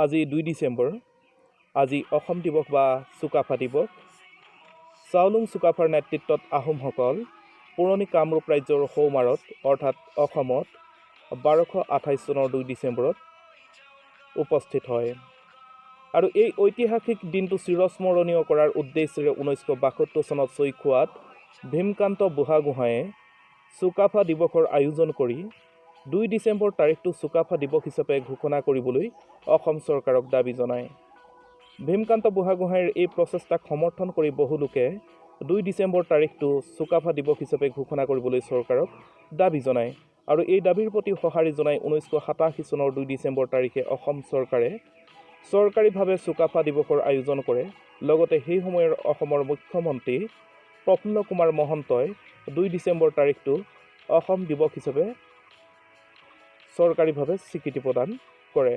আজি 2 ডিচেম্বৰ। আজি অসম দিৱস বা চুকাফা দিৱস। চাওলুং চুকাফাৰ নেতৃত্বত আহোমসকল পুৰণি কামৰূপ ৰাজ্যৰ সৌমাৰত, অৰ্থাৎ অসমত 1228 চনৰ 2 ডিচেম্বৰত উপস্থিত হয়। আৰু এই ঐতিহাসিক দিনটো চিৰস্মৰণীয় কৰাৰ উদ্দেশ্যেৰে 1972 চনত ছৈখোৱাত ভীমকান্ত বুঢ়াগোহাঁয়ে চুকাফা দিৱসৰ আয়োজন কৰি 2 ডিচেম্বৰ তাৰিখটো চুকাফা দিৱস হিচাপে ঘোষণা কৰিবলৈ অসম চৰকাৰক দাবী জনায়। ভীমকান্ত বুঢ়াগোহাঁইৰ এই প্ৰচেষ্টাক সমৰ্থন কৰি বহু লোকে 2 ডিচেম্বৰ তাৰিখটো চুকাফা দিৱস হিচাপে ঘোষণা কৰিবলৈ চৰকাৰক দাবী জনায়। আৰু এই দাবীৰ প্ৰতি সঁহাৰি জনাই 1987 চনৰ 2 ডিচেম্বৰ তাৰিখে অসম চৰকাৰে চৰকাৰীভাৱে চুকাফা দিৱসৰ আয়োজন কৰে। লগতে সেই সময়ৰ অসমৰ মুখ্যমন্ত্ৰী প্ৰফুল্ল কুমাৰ মহন্তই 2 ডিচেম্বৰ তাৰিখটো অসম দিৱস হিচাপে চৰকাৰীভাৱে স্বীকৃতি প্ৰদান কৰে।